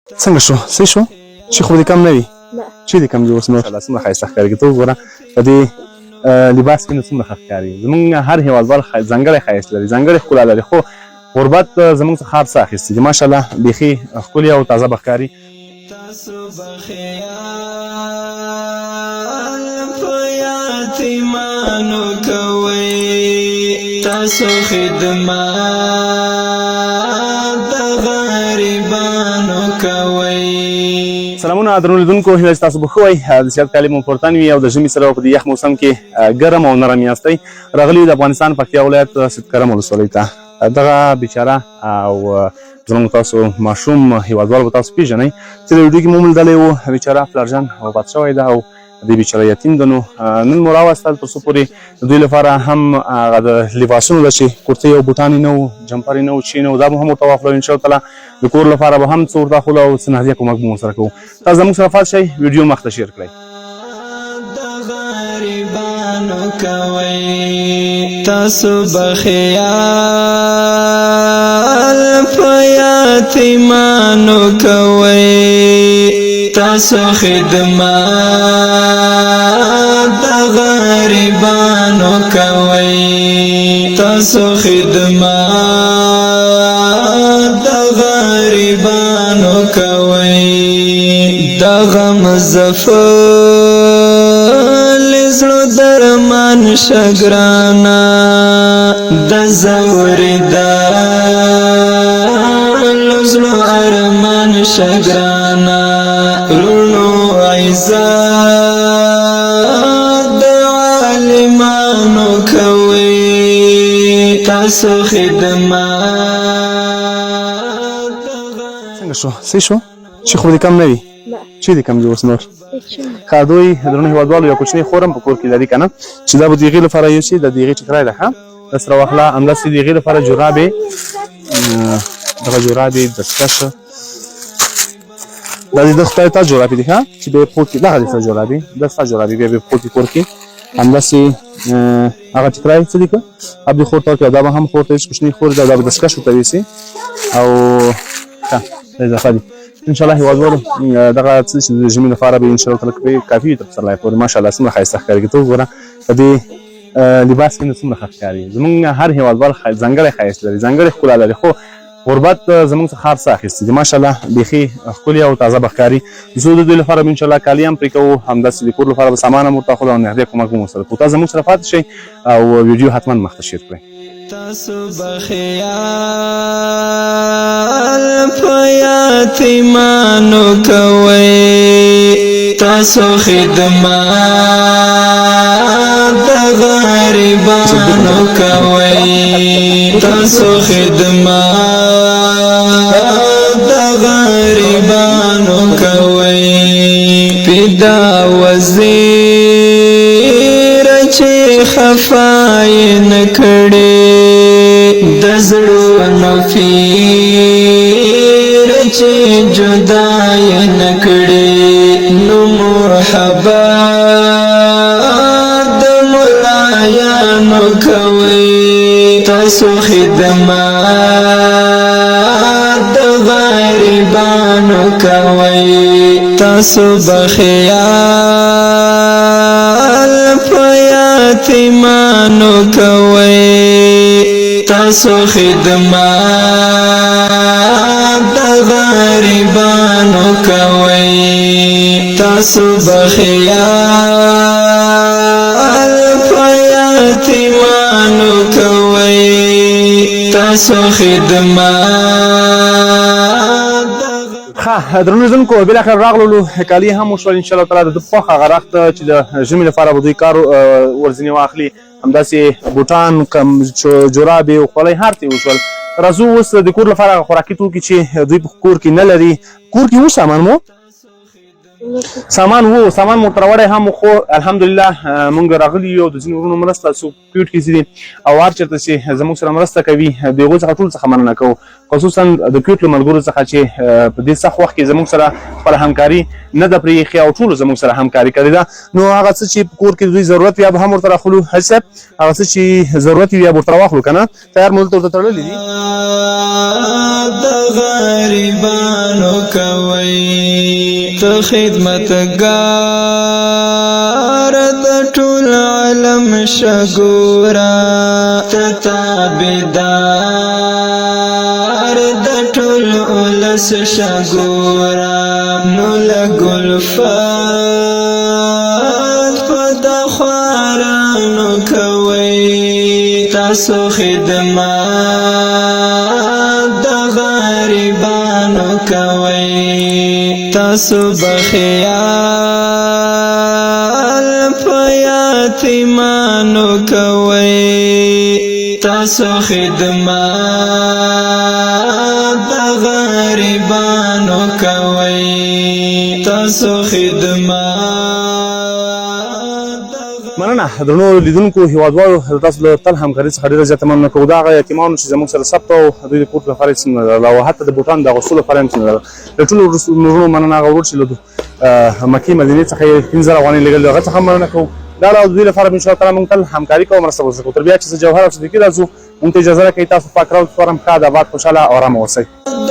څنګه شو؟ صحیح شو؟ چې خو دې کم نه وي؟ چې دې کم دی اوس؟ ماشاءالله، څومره ښایسته ښکاري! ته وګوره، په دې لباس کې نو څومره ښه ښکاري. زمونږ هر هېوادوال ځانګړی ښایست لري، ځانګړې ښکلا لري، خو غربت زمونږ څخه هر څه اخیستي دي. ماشاءالله، بیخي ښکلي او تازه به ښکاري. تاسو به خیال په یتیمانو کوئ، تاسو خدمت د غریبانو کوئ. سلامونه درنو لیدونکو، هیله چې تاسو به ښه وئ، د صحت کالي مو پر تن وي او د ژمي سره په دې یخ موسم کې ګرم او نرم یاستئ. راغلي د افغانستان پکتیا ولایت سیدکرم ولسوالۍ ته. دغه بیچاره او زمونږ تاسو ماشوم هیوادوال به تاسو پیژنئ چې د ویډیو کې مو لیدلی و. بیچاره پلارجان وفات شوی ده او د بیچاره یتیم ده، نو نن مو راوستل تر څو پورې د دوی لپاره هم هغه د لباسونو ده چې کورتۍ او بوټان یې نه وو، جمپر یې نه وو، چې نه وو، دا به هم ورته واخلو. ان شاء الله تعالی د کور لپاره به هم څه ورته اخلو او څه نهدیه کومک به مو ورسره کوو. تاسو زموږ سره پاتې شئ، ویډیو مخته شیر کړئ. د غریبانو کوئ، تاسو به خیال په یتیمانو کوئ، تاسو خدمت د غریبانو کوئ، تاسو خدمت د غریبانو کوئ. د غم زفل زړه درمان شګرانا، د زور د زړه ارمان شګرانا، رونو عزت د عالمانو کوي، تاسو خدمت. څنګه شو؟ صحیح شو؟ چې خو دې کم نه وي؟ چې دې کم دی اوس نور؟ ښه، دوی درنو هېوادوالو یو کوچنی خور هم په کور کې لري که نه، چې دا به د هغې لپاره یوسي. د هغې ټیکری ده، ښه دا سره واخله. همداسې د هغې لپاره جرابې، دغه جرابې، دستکش، دا د خدای ته جرابې دي، ښه چې بیا یې پښو کې، دغه دې ستا جرابې، دا ستا جرابې بیا به پښو کې کور کې. همداسې هغه ټیکری څه دي که اب دې خور ته ورکړي، دا به هم خور ته یوسي، کوچنۍ خور ده، دا به دستکش ورته یوسي او ښه دا اضافه دي. ان شاء الله هیوادوالو، دغه څه چې د ژمي لپاره به ان شاء الله تعالی کافي وي تر پسرلی پورې. ماشاءالله، څومره ښایسته ښکاري! ته وګوره، په دې لباس کې نو څومره ښه ښکاري. زمونږ هر هیوادوال ځانګړی ښایست لري، ځانګړې ښکلا لري، خو غربت زمونږ څخه هر څه اخیستي دي. ماشاءالله، بیخي ښکلي او تازه به ښکاري. زه د دوی لپاره به ان شاءالله کالي هم پرې کوو، همداسې د کور لپاره به سامان هم ورته اخلو او نغدې کومک به مو ورسره کوو. تاسو زموږ سره پاتې شئ او ویډیو حتما مخته شیر کړئ. تاسو به خیال په یتیمانو کوئ، تاسو خدمت د غریبانو کوئ، تاسو خدمت د غریبانو کوئ. پیدا وزیر چې خفای نکړي، د زړونو فیر چې جدای نکړي، نو محبت د ملایانو کوي، تاسو خدمت د غریبانو کوي، تاسو به خیال په یتیمانو کوي، تاسو خدمت د غریبانو کوي، تاسو به خیال په یتیمانو کوي، تاسو خدمت. ښه درنو لیدونکو، بالاخره راغللو، کالي هم وشول. ان شاء الله تعالی د ده خوښه هغه رخت چې د ژمي لپاره به دوی کار ورځینې واخلي، همداسې بوټان، کم جرابې او خولۍ، هر څه یې وشول. راځو اوس د کور لپاره هغه خوراکي توکي چې دوی په کور کې نه لري. کور کې و سامان مو؟ سامان وو، سامان مو تر وړی هم، خو الحمدلله مونږ راغلي یو، د ځینو وروڼو مرسته څوک کوټ کې دي او هر چېرته چې زموږ سره مرسته کوي، د هغو څخه ټول څخه مننه کوو، خصوصا د کوټ له ملګرو څخه چې په دې سخت وخت کې زموږ سره خپله همکاري نه ده پرې ایښې او ټولو زموږ سره همکاري کړې ده. نو هغه څه چې په کور کې د دوی ضرورت وي، به هم ورته راخلو. حاجي صاحب، هغه څه چې ضرورت وي، بیا به ورته راواخلو که نه؟ تیار مو دلته ورته تړلي دي. د غریبانو کوي ته خدمتګار د ټول عالم شګورا، ته تابعدار د ټول اولس شګورا. نو لګل فات په د خوارانو کوي، تاسو خدمت د غریبانو کوي، تاسو بخیال په یتیمانو کوي، تاسو خدمت د غریبانو کوي، تاسو خدمت. مننه درنو لیدونکو هیوادوالو، د تاسو له تل همکاري څخه ډېره زیاته مننه کوو. دا هغه یتیمانو چې زموږ سره ثبت او دوی د کور لپاره هېڅ نه لرل او حتی د بوټانو د اغوستو لپاره هم څه نه لرل. له ټولو وروڼو مننه. هغه ورور چې له مکې مدینې څخه یې 5000 افغانۍ لېږلې، هغه څخه هم مننه کوو. دا ډول د دوی لپاره به انشاءالله تعالی موږ تل همکاري کوو، مرسته ورسره کوو، تر بیا چې زه جوهر او صدیقي راځو، موږ ته اجازه راکړئ. تاسو پاک رب سپارم، ښاد، آباد، خوشحاله او ارامه اوسئ. د